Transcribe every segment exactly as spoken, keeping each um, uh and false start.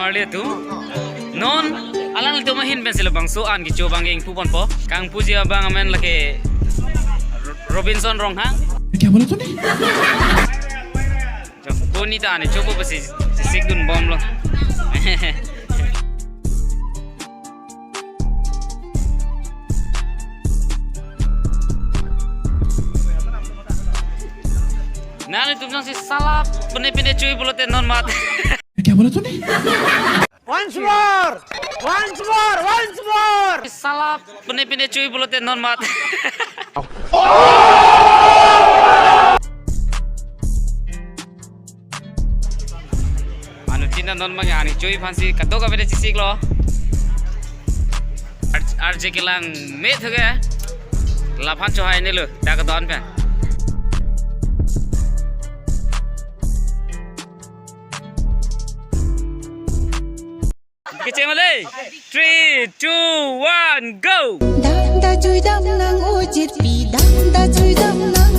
Kali atum. Non, alanglitum ahin pensi labangso an kecho abang ingpu ponpo. Kangpuji abang amen lake Robinson Ronghang. क्या बोला तूने? Jong, koni ta ani chopo pasi sisik dunbomlo. Nanglitum jongsi sala pine pine chui pulote non mat. क्या बोला तूने? Once more! Once more! Once more! Sala pine pine chui pulote non mat. Anuttin ta non abang ani chui aphansi kadokave ta chesiklo. Ar-, arje kelang me thuke. Laphan chohai nelo, ta kadon pen. Kecheng le. Three, two, one, go. Dam da chui dam nang ujit pi dam da chui dam nang.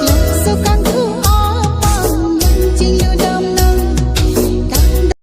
Laso kangthum aphan nang chinglu dam nang. Dam da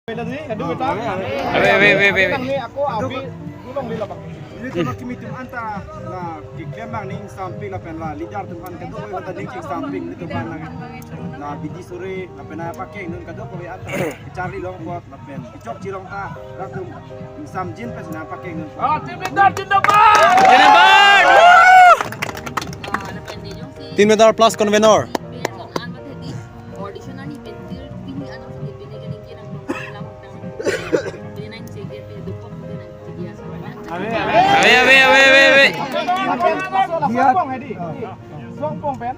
Ave, ave, ave, ave. Ako abi dulong lila bang. Nelitum akimi atum anta la keklem bang ning samping lapen la leader atum aphan kadokave ta ning samping nelitum aphan la, la bidi sore lapen nangpakeng nang kadokave anta kacharli long apot lapen kechokche long ta latum samjin pen nangpakeng nang. Ah, team leader zindabad! Zindabad! Team leader plus convener. Ave, ave, ave, ave, ave. Songpong pen.